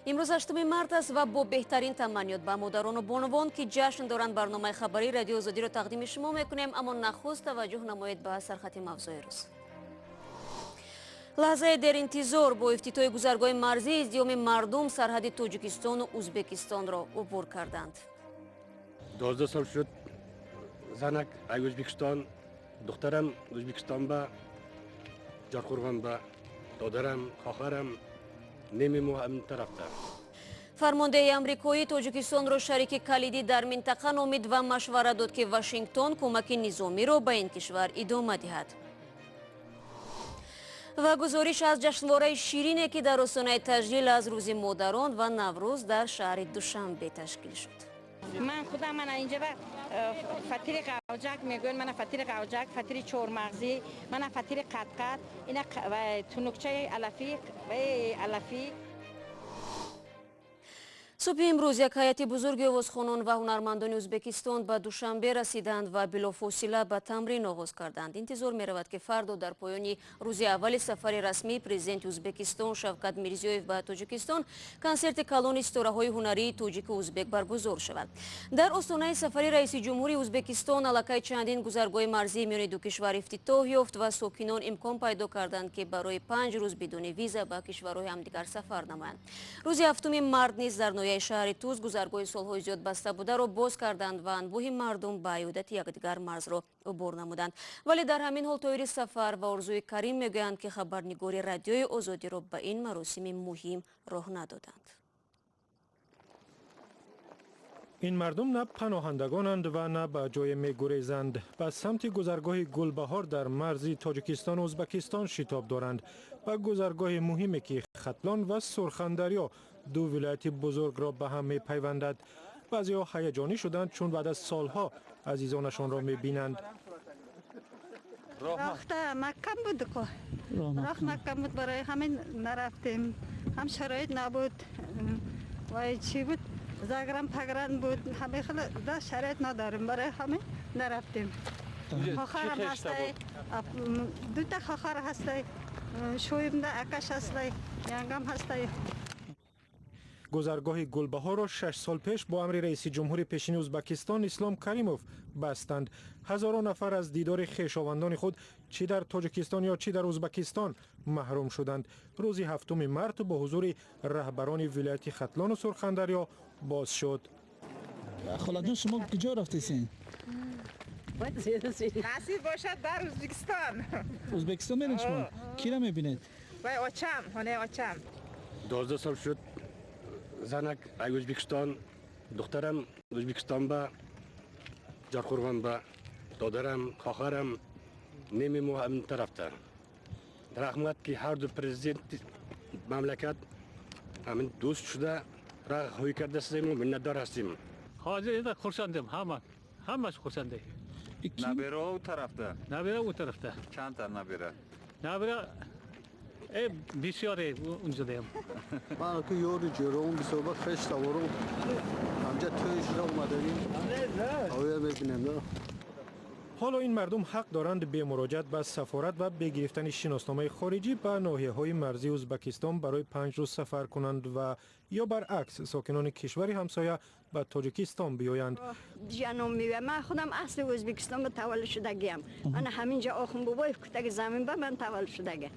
Имрӯз 8 март аст ва бо беҳтарин таманниёт ба модарону бонувон, ки ҷашн доранд, барномаи хабарии Радиои Озодиро тақдими шумо мекунем. Аммо нахуст таваҷҷӯҳ намоед ба сархати мавзӯи рӯз. Лаҳзаи деринтизор: бо ифтитоҳи гузаргоҳи марзӣ издиҳоми мардум сарҳади Тоҷикистону Узбекистонро убур карданд. 12 сол шуд, занак ай Ӯзбекистон, духтарам Ӯзбекистон ба Ҷорқӯрғон ба, додарам, хоҳарам ними мо ҳамин тарафта. Фармондеҳи амрикоӣ Тоҷикистонро шарики калидӣ дар минтақа номид ва машварат дод, ки Вашингтон кӯмаки низомиро ба ин кишвар идома диҳад. Ва гузориш аз ҷашнвораи ширине, ки дар остонаи таҷлил аз Рӯзи модарон ва Наврӯз дар шаҳри Душанбе ташкил шуд. Ман худам мана инҷа ба фатири қавҷак мегӯянд, мана фатири қавҷак, фатири чормағзӣ, мана фатири қатқат, ина тунукчаи алафӣ, алафӣ. Субҳи имрӯз як ҳайати бузурги овозхонон ва ҳунармандони Ӯзбекистон ба Душанбе расиданд ва билофосила ба тамрин оғоз карданд. Интизор меравад, ки фардо дар поёни рӯзи аввали сафари расмии президенти Ӯзбекистон Шавкат Мирзиёев ба Тоҷикистон консерти калони ситораҳои ҳунарии тоҷику узбек баргузор шавад. Дар остонаи сафари раиси ҷумҳури Ӯзбекистон аллакай чандин гузаргоҳи марзии миёни ду кишвар ифтитоҳ ёфт ва сокинон имкон пайдо карданд, ки барои 5 рӯз бидуни виза ба кишварҳои ҳамдигар сафар намоянд. Рӯзи 7 март низ дар ноҳияи шаҳри Тӯс гузаргоҳи солҳои зиёд баста бударо боз карданд ва анбӯҳи мардум ба иёдати якдигар марзро убур намуданд. Вале дар ҳамин ҳол Тоҳири Сафар ва Орзуи Карим мегӯянд, ки хабарнигори Радиои Озодиро ба ин маросими муҳим роҳ надоданд. Ин мардум на паноҳандагонанд ва на ба ҷое мегурезанд. Ба самти гузаргоҳи Гулбаҳор дар марзи Тоҷикистону Ӯзбекистон шитоб доранд, ба гузаргоҳи муҳиме, ки Хатлон ва Сурхандарё, ду вилояти бузургро ба ҳам мепайвандад. Баъзеҳо ҳаяҷонӣ шуданд, чун баъд аз солҳо азизонашонро мебинанд. Рохта маҳкам буд ко, роҳ маҳкам буд, барои ҳамин нарафтем. Ҳам шароит набуд, вай чӣ буд, загран пагран буд, ҳамин хел да шароит надорем, барои ҳамин нарафтем. Хохарам ҳастай, дута хохар ҳастай, шӯимда акаш ҳастай, янгам ҳастай. Гузаргоҳи Гулбаҳорро 6 сол пеш бо амри раиси ҷумҳури пешини Ӯзбекистон Ислом Каримов бастанд. Ҳазорон нафар аз дидори хешовандони худ, чӣ дар Тоҷикистон ё чӣ дар Ӯзбекистон, маҳрум шуданд. Рӯзи 7 март бо ҳузури раҳбарони вилояти Хатлону Сурхандарё боз шуд. Холаҷон, шумо куҷо рафтесен? Насиб бошад, дар Ӯзбекистон. Ӯзбекистон меред шумо? Кира мебинед? Вай очам, хонаи очам. 12 сол шуд, занак ай Ӯзбекистон, духтарам Ӯзбекистон ба Ҷорқӯрғон ба, додарам, хоҳарам ними мо ҳамин тарафта. Раҳмат, ки ҳар ду президент мамлакат ҳамин дӯст шуда роҳ ҳӯй кардастем, миннатдор ҳастем. Ҳозир инда хурсандем, ҳама ҳамаш хурсанде. Набера у тарафта? Набера у тарафта. Чандта набера? Набера бисёре унҷодаям. Ман ку ёри ҷӯрон бисёр ба хеш таворум ҳамҷа тӯй шуда омадагим, оя мебинем да. Ҳоло ин мардум ҳақ доранд бе муроҷиат ба сафорат ва бе гирифтани шиносномаи хориҷӣ ба ноҳияҳои марзии Ӯзбекистон барои 5 рӯз сафар кунанд ва ё баръакс, сокинони кишвари ҳамсоя ба Тоҷикистон биёянд. Ҷаном меояд. Ман худам асли Ӯзбекистон ба таваллуд шудагиам. Мана ҳаминҷа Охунбобоев кутаги замин ба ман таваллуд шудаги.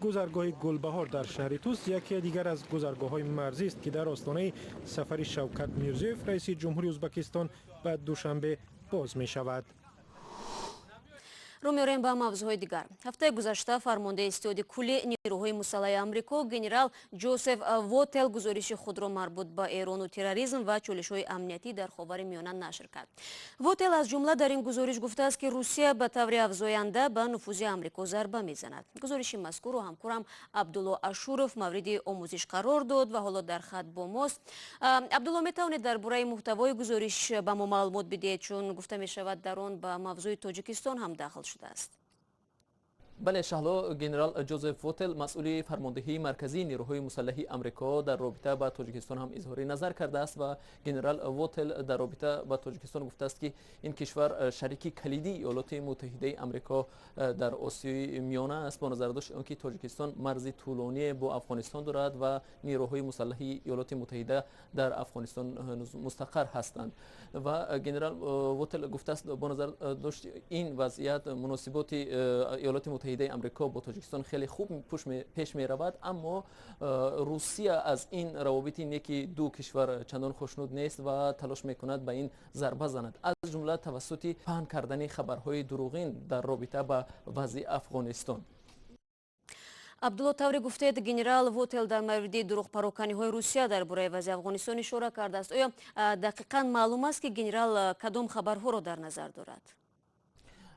Гузаргоҳи Гулбаҳор дар шаҳри Тӯс яке дигар аз гузаргоҳҳои марзист, ки дар остонаи сафари Шавкат Мирзиёев, раиси ҷумҳури Ӯзбекистон, ба Душанбе боз мешавад. Рӯ меорем ба мавзӯъҳои дигар. Ҳафтаи гузашта фармондаи Иттиҳоди кулли нерӯҳои мусаллаҳи Амрико генерал Ҷосеф Вотел гузориши худро марбут ба Эрону терроризм ва чолишҳои амниятӣ дар Ховари Миёна нашр кард. Вотел аз ҷумла дар ин гузориш гуфтааст, ки Русия ба таври афзоянда ба нуфузи Амрико зарба мезанад. Гузориши мазкурро ҳамкорам Абдулло Ашуров мавриди омӯзиш қарор дод ва ҳоло дар хат бо мост. Абдулло, метавонед дар бораи муҳтавои гузориш ба мо маълумот бидиҳед, чун гуфта мешавад, дар он ба мавзӯи Тоҷикистон ҳам дахл шудааст? Бале, Шаҳло, генерал Ҷозеф Вотел, масъули фармондеҳии марказии нерӯҳои мусаллаҳи Амрико, дар робита ба Тоҷикистон ҳам изҳори назар кардааст ва генерал Вотел дар робита ба Тоҷикистон гуфтааст, ки ин кишвар шарики калидии Иёлоти Муттаҳидаи Амрико дар Осиёи Миёна аст, бо назардошти он ки Тоҷикистон марзи тӯлоние бо Афғонистон дорад ва нерӯҳои мусаллаҳи Иёлоти Муттаҳида дар Афғонистон ҳанӯз мустақар ҳастанд. Ва генерал Вотел гуфтааст, бо назардошти ин вазъият муносиботи Иёлоти Муттаҳидаи Амрико бо Тоҷикистон хеле хуб пеш меравад, аммо Русия аз ин равобити неки ду кишвар чандон хушнуд нест ва талош мекунад ба ин зарба занад, аз ҷумла тавассути паҳн кардани хабарҳои дурӯғин дар робита ба вазъи Афғонистон. Абдулло, тавре гуфтед, генерал Вотел дар мавриди дурӯғпароканиҳои Русия дар бораи вазъи Афғонистон ишора кардааст. Оё дақиқан маълум аст, ки генерал кадом хабарҳоро дар назар дорад?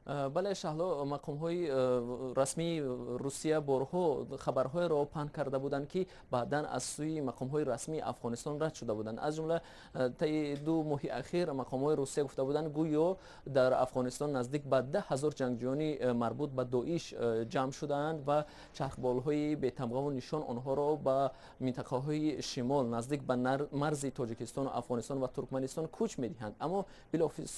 Бале, Шаҳло, мақомҳои расмии Русия борҳо хабарҳоеро паҳн карда буданд, ки баъдан аз сӯи мақомҳои расмии Афғонистон рад шуда буданд. Аз ҷумла таи 2 моҳи ахир мақомҳои Русия гуфта буданд, гӯё дар Афғонистон наздик ба 10 000 ҷангҷӯёни марбут ба Доиш ҷамъ шудаанд ва чархболҳои бетамғаву нишон онҳоро ба минтақаҳои шимол, наздик ба марзи Тоҷикистону Афғонистон ва Туркманистон кӯч медиҳанд. Аммо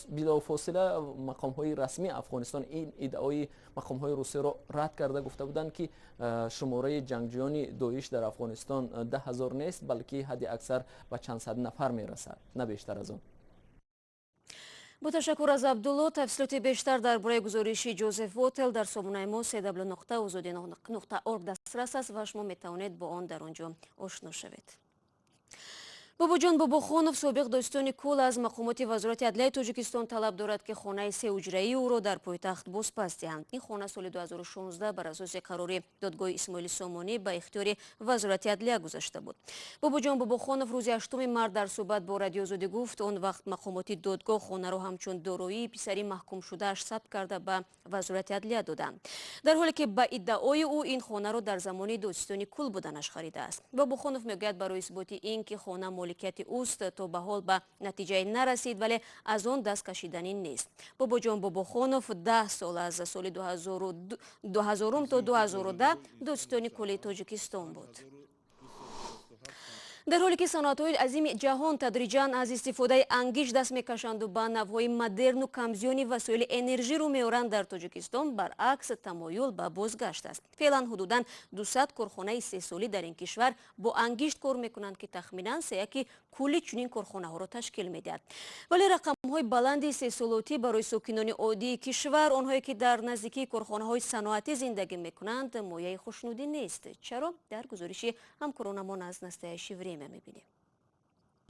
билофосила мақомҳои расмии Афғонистон ин иддаои мақомҳои Русияро рад карда, гуфта буданд, ки шумораи ҷангҷӯёни Доиш дар Афғонистон 10 000 нест, балки ҳадди аксар ба чанд сад нафар мерасад, на бештар аз он. Бо ташаккур аз Абдулло. Тафсилоти бештар дар бораи гузориши Ҷозеф Вотел дар сомонаи мо cw.ozodi.org дастрас аст ва шумо метавонед бо он дар он ҷо ошно шавед. Бобоҷон Бобохонов, собиқ додситони кул, аз мақомоти Вазорати адлияи Тоҷикистон талаб дорад, ки хонаи сеҳуҷраии ӯро дар пойтахт бозпас диҳанд. Ин хона соли 2016 бар асоси қарори додгоҳи Исмоили Сомонӣ ба ихтиёри Вазорати адлия гузашта буд. Бобоҷон Бобохонов рӯзи 8 март дар суҳбат бо Радиои Озодӣ гуфт, он вақт мақомоти додгоҳ хонаро ҳамчун дороии писари маҳкумшудааш сабт карда, ба Вазорати адлия доданд, дар ҳоле ки ба иддаои ӯ ин хонаро дар замони додситони кул буданаш харидааст. Бобохонов мегӯяд, барои исботи ин ки хона моликияти ӯст, то ба ҳол ба натиҷае нарасид, вале аз он даст кашиданӣ нест. Бобоҷон Бобохонов 10 сол, аз соли 2000 то 2010, додситони кулли Тоҷикистон буд. Дар ҳоле ки саноатҳои азими ҷаҳон тадриҷан аз истифодаи ангишт даст мекашанду ба навъҳои модерну камзиёни васоили энержӣ рӯ меоранд, дар Тоҷикистон баръакс тамоюл ба бозгашт аст. Феълан ҳудудан 200 корхонаи истеҳсолӣ дар ин кишвар бо ангишт кор мекунанд, ки тахминан сеяки кулли чунин корхонаҳоро ташкил медиҳад. Вале рақамҳои баланди истеҳсолотӣ барои сокинони оддии кишвар, онҳое ки дар наздикии корхонаҳои саноатӣ зиндагӣ мекунанд, мояи хушнудӣ нест. Чаро? Дар гузориши ҳамкоронамон аз «Настоящее время» мебинем.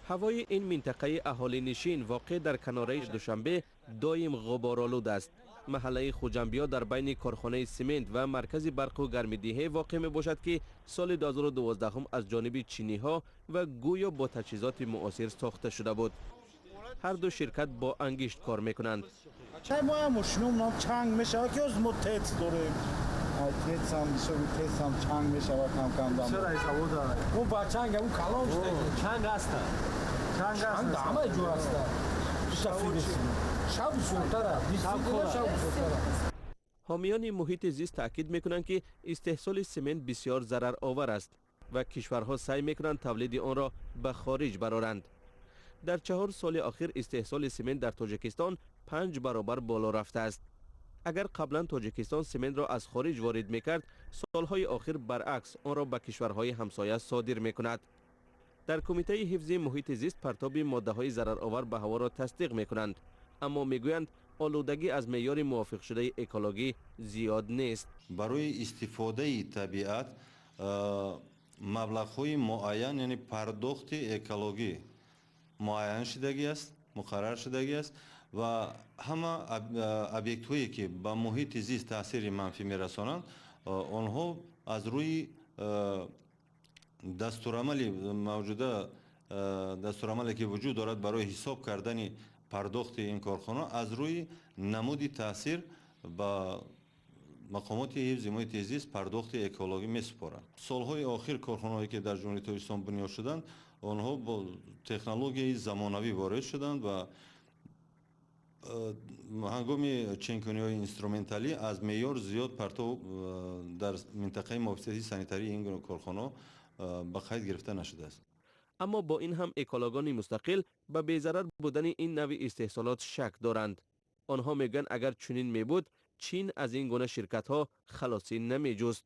Ҳавои ин минтақаи аҳолинишин, воқеъ дар канораи Душанбе, доим ғуборолуд аст. Маҳаллаи Хуҷамбиё дар байни корхонаи симент ва маркази барқу гармидиҳе воқеъ мебошад, ки соли 2012 аз ҷониби чиниҳо ва гӯё бо таҷҳизоти муосир сохта шуда буд. Ҳар ду ширкат бо ангишт кор мекунанд. Чанг мешавад, ки мо ТЭЦ дорем, ТЭЦам бисёр, ТЭЦам чанг мешавад кам кам. Мо ба чанг калон. Чанг аста. Чанг ҳама ҷо аста. Шаб бисёртара, шаб бисёртара. Ҳомиёни муҳити зист таъкид мекунанд, ки истеҳсоли семент бисёр зараровар аст ва кишварҳо саъй мекунанд тавлиди онро ба хориҷ бароранд. Дар 4 соли охир истеҳсоли семент дар Тоҷикистон панҷ баробар боло рафтааст. Агар қаблан Тоҷикистон сементро аз хориҷ ворид мекард, солҳои охир баръакс онро ба кишварҳои ҳамсоя содир мекунад. Дар Кумитаи ҳифзи муҳити зист партоби моддаҳои зараровар ба ҳаворо тасдиқ мекунанд, аммо мегӯянд, олудагӣ аз меъёри мувофиқшудаи экологӣ зиёд нест. Барои истифодаи табиат маблағҳои муайян, яъне пардохти экологӣ муайян шудагӣ аст, муқаррар шудагӣ аст ва ҳама объектҳое, ки ба муҳити зист таъсири манфӣ мерасонанд, онҳо аз рӯи дастурамали мавҷуда, дастурамале ки вуҷуд дорад барои ҳисоб кардани пардохти ин корхона, аз рӯи намуди таъсир ба мақомоти ҳифзи муҳити зист пардохти экологӣ месупоранд. Солҳои охир корхонаҳое, ки дар Ҷумҳурии Тоҷикистон бунёд шуданд, онҳо бо технологияи замонавӣ ворид шуданд ва Ҳангоми ченкуниҳои инструменталӣ аз меъёр зиёд партов дар минтақаи муҳофизати санитарии ин гуна корхонаҳо ба қайд гирифта нашудааст. Аммо бо ин ҳам экологони мустақил ба безарар будани ин навъи истеҳсолот шак доранд. Онҳо мегӯянд, агар чунин мебуд, Чин аз ин гуна ширкатҳо халосӣ намеҷуст.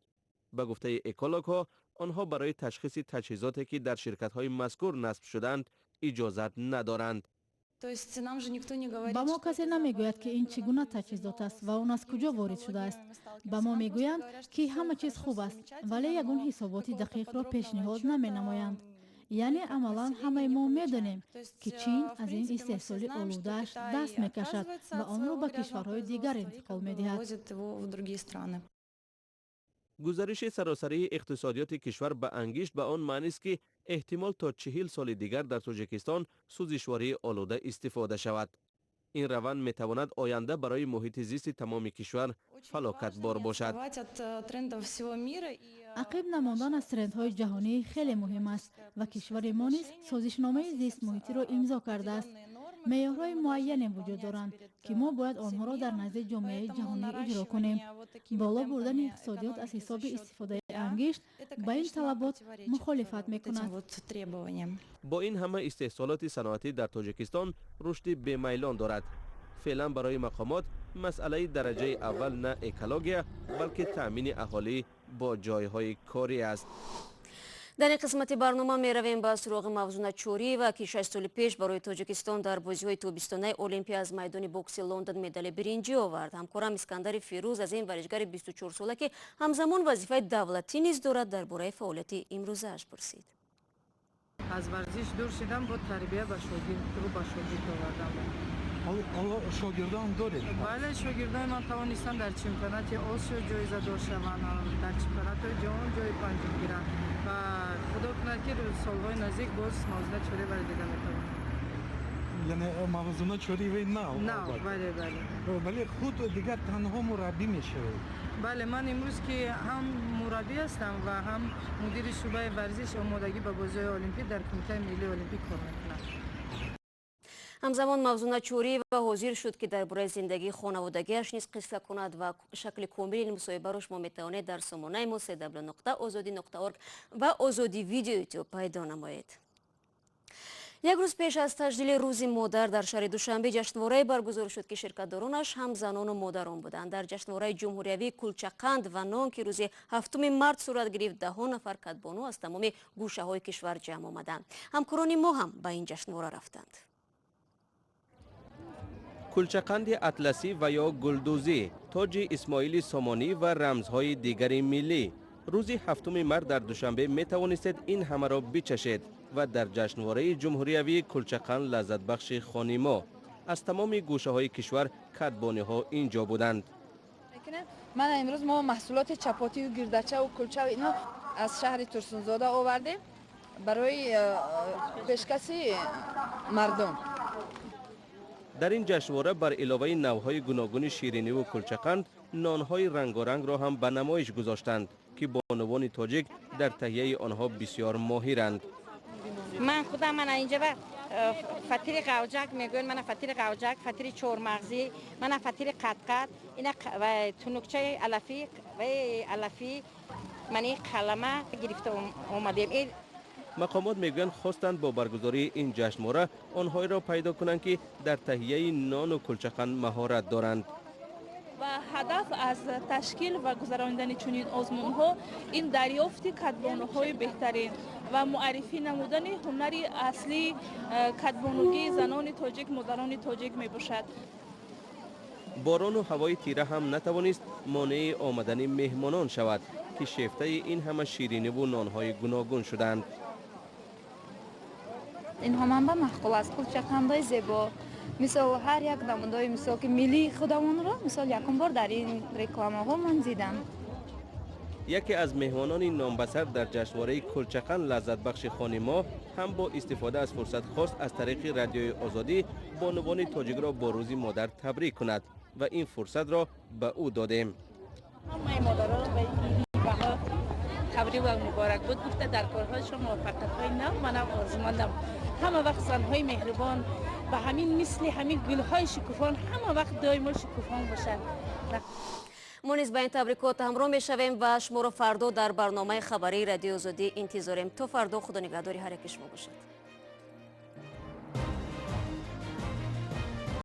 Ба гуфтаи экологҳо, онҳо барои ташхиси таҷҳизоте, ки дар ширкатҳои мазкур насб шудаанд, иҷозат надоранд. Ба мо касе намегӯяд, ки ин чӣ гуна таҷҳизот аст ва он аз куҷо ворид шудааст. Ба мо мегӯянд, ки ҳама чиз хуб аст, вале ягон ҳисоботи дақиқро пешниҳод наменамоянд. Яъне амалан ҳамаи мо медонем, ки Чин аз ин истеҳсоли олудааш даст мекашад ва онро ба кишварҳои дигар интиқол медиҳад. Гузариши саросарии иқтисодиёти кишвар ба ангишт ба он маънист, ки эҳтимол то 40 соли дигар дар Тоҷикистон сӯзишвории олуда истифода шавад. Ин раванд метавонад оянда барои муҳити зисти тамоми кишвар фалокатбор бошад. Ақиб намондан аз трендҳои ҷаҳонӣ хеле муҳим аст ва кишвари мо низ созишномаи зистмуҳитиро имзо кардааст. Меъёрҳои муайяне вуҷуд доранд, ки мо бояд онҳоро дар назди ҷомеаи ҷаҳонӣ иҷро кунем. Боло бурдани иқтисодиёт аз ҳисоби истифодаи ангишт ба ин талабот мухолифат мекунад. Бо ин ҳама, истеҳсолоти саноатӣ дар Тоҷикистон рушди бемайлон дорад. Феълан барои мақомот масъалаи дараҷаи аввал на экология, балки таъмини аҳолӣ бо ҷойҳои корӣ аст. Дар ин қисмати барнома меравем ба суроғи Мавзуна Чориева, ки 6 соли пеш барои Тоҷикистон дар бозиҳои тобистонаи Олимпия аз майдони бокси Лондон медали биринҷӣ овард. Ҳамкорам Искандари Фирӯз аз ин варзишгари 24сола, ки ҳамзамон вазифаи давлатӣ низ дорад, дар бораи фаъолияти имрӯзааш пурсид. Аз варзиш дур шудам, бо тарбия ба шогирд рӯ ба шогирд овардам. Ҳоло шогирдон доред? Бале, шогирдони ман тавонистанд дар чемпионати Осиё ҷоизадор шаванд, дар чемпионатҳои ҷаҳон ҷои панҷум гиранд ва худо кунад, ки солҳои наздик боз Мавзуна Чориеваро дида метавонем. Яъне Мавзуна Чориеваи нав? Нав, бале, бале. Вале худ дигар танҳо мураббӣ мешавед? Бале, ман имрӯз ки ҳам мураббӣ ҳастам ва ҳам мудири шӯъбаи варзиш, омодагӣ ба бозиҳои олимпӣ дар Кумитаи миллии олимпӣ кор мекунам. Ҳамзамон Мавзуна Чориева ҳозир шуд, ки дар бораи зиндагии хонаводагиаш низ қисса кунад ва шакли комили ин мусоҳибаро шумо метавонед дар сомонаи мо cw.ozodi.org ва Озодӣ Видео Ютуб пайдо намоед. Як рӯз пеш аз таҷлили Рӯзи модар дар шаҳри Душанбе ҷашнворае баргузор шуд, ки ширкатдоронаш ҳам занону модарон буданд. Дар ҷашнвораи ҷумҳуриявии кулчақанд ва нон, ки рӯзи 7 март сурат гирифт, даҳҳо нафар кадбону аз тамоми гӯшаҳои кишвар ҷамъ омаданд. Ҳамкорони мо ҳам ба ин ҷашнвора рафтанд. Кулчақанди атласӣ ва ё гулдӯзӣ, тоҷи Исмоили Сомонӣ ва рамзҳои дигари миллӣ. Рӯзи 7 март дар Душанбе метавонистед ин ҳамаро бичашед ва дар ҷашнвораи ҷумҳуриявии кулчақанд лаззатбахши хони мо. Аз тамоми гӯшаҳои кишвар кадбониҳо ин ҷо буданд. Мана, имрӯз мо маҳсулоти чапотию гирдачаву кулчаву ино аз шаҳри Турсунзода овардем барои пешкаси мардум. Дар ин ҷашнвора бар иловаи навъҳои гуногуни шириниву кулчақанд, нонҳои рангорангро ҳам ба намоиш гузоштанд, ки бонувони тоҷик дар таҳияи онҳо бисёр моҳиранд. Ман худам мана инҷа ба фатири қавҷак мегӯянд, мана фатири қавҷак, фатири чормағзӣ, мана фатири қатқат, ина тунукчаи алафӣ, алафӣ, мани қалама гирифта омадем. Мақомот мегӯянд, хостанд бо баргузории ин ҷашнвора онҳоеро пайдо кунанд, ки дар таҳияи нону кулчақанд маҳорат доранд. Ва ҳадаф аз ташкил ва гузаронидани чунин озмунҳо ин дарёфти кадбонуҳои беҳтарин ва муаррифӣ намудани ҳунари аслии кадбонугии занони тоҷик, модарони тоҷик мебошад. Борону ҳавои тира ҳам натавонист монеи омадани меҳмонон шавад, ки шефтаи ин ҳама шириниву нонҳои гуногун шуданд. Инҳо ман ба маъқул аст, кулчақандҳои зебо, мисол, ҳар як намудҳои, мисол, ки миллии худамонро, мисол, якум бор дар ин рекламаҳо ман дидам. Яке аз меҳмонони номбасар дар ҷашнвораи кулчақанд лаззатбахши хони мо ҳам бо истифода аз фурсат хост аз тариқи Радиои Озодӣ бонувони тоҷикро бо Рӯзи модар табрик кунад ва ин фурсатро ба ӯ додем. Ҳамаи модаронро ба иди баҳор Табрик ва муборакбод гуфта, дар корҳояшон муваффақиятҳои нав манам орзумандам. Ҳама вақт занҳои меҳрубон ба ҳамин мисли ҳамин гулҳои шукуфон ҳама вақт доимо шукуфон бошанд. Мо низ ба ин табрикот ҳамроҳ мешавем ва шуморо фардо дар барномаи хабарии Радиои Озодӣ интизорем. То фардо, худо нигаҳдори ҳар яки шумо бошад.